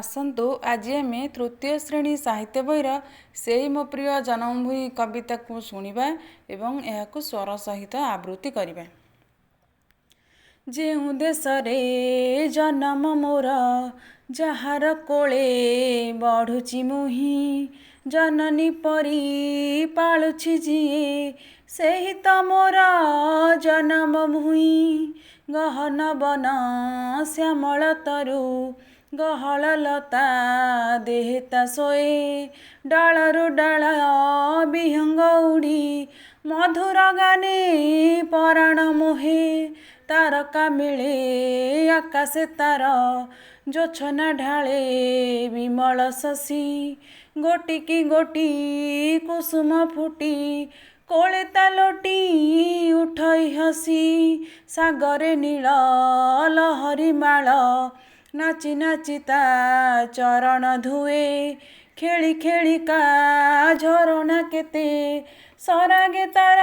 ଆସନ୍ତୁ ଆଜି ଆମେ ତୃତୀୟ ଶ୍ରେଣୀ ସାହିତ୍ୟ ବହିର ସେଇ ମୋ ପ୍ରିୟ ଜନ୍ମଭୂଇଁ କବିତାକୁ ଶୁଣିବା ଏବଂ ଏହାକୁ ସ୍ୱର ସହିତ ଆବୃତ୍ତି କରିବା। ଯେଉଁ ଦେଶରେ ଜନମ ମୋର, ଯାହାର କୋଳେ ବଢ଼ୁଛି ମୁହିଁ, ଜନନୀ ପରି ପାଳୁଛି ଯିଏ, ସେହି ତ ମୋର ଜନମ ଭୂଇଁ। ଗହନ ବନ ଶ୍ୟାମଳ ତରୁ, ଗହଳ ଲତା ଦେହେ ତା ଶୋଏ, ଡାଳରୁ ଡାଳ ବିହଙ୍ଗ ଉଡ଼ି ମଧୁର ଗାନେ ପରାଣ ମୋହେ। ତାରକା ମିଳେ ଆକାଶେ ତାର, ଜୋଛନା ଢାଳେ ବିମଳ ଶଶୀ, ଗୋଟିକି ଗୋଟି କୁସୁମ ଫୁଟି କୋଳେ ତା ଲୋଟି ଉଠଇ ହସି। ସାଗରେ ନୀଳ ଲହରୀ ମାଳ ନାଚି ନାଚି ତା ଚରଣ ଧୁଏ, ଖେଳି ଖେଳିକା ଝରଣା କେତେ ସରାଗେ ତାର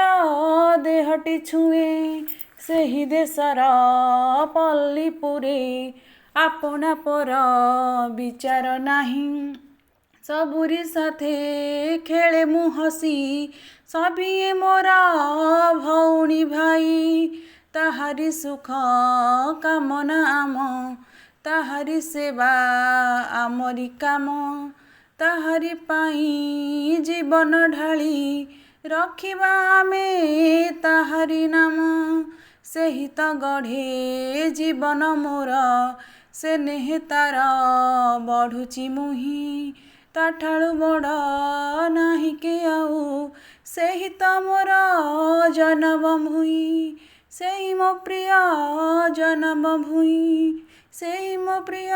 ଦେହଟି ଛୁଏଁ। ସେହି ଦେଶର ପଲ୍ଲୀପୁରେ ଆପଣା ପର ବିଚାର ନାହିଁ, ସବୁରି ସାଥେ ଖେଳେ ମୁଁ ହସି, ସଭିଏଁ ମୋର ଭଉଣୀ ଭାଇ। ତାହାରି ସୁଖ କାମନା ଆମ, ତାହାରି ସେବା ଆମରି କାମ, ତାହାରି ପାଇଁ ଜୀବନ ଢାଳି ରଖିବା ଆମେ ତାହାରି ନାମ। ସେହି ତ ଗଢ଼େ ଜୀବନ ମୋର, ସେ ନେହେ ତାର ବଢ଼ୁଛି ମୁହିଁ, ତା'ଠାରୁ ବଡ଼ ନାହିଁ କେ ଆଉ, ସେହି ତ ମୋର ଜନମ ଭୂଇଁ। ସେହି ମୋ ପ୍ରିୟ ଜନମ ଭୂଇଁ, ସେହି ମୋ ପ୍ରିୟ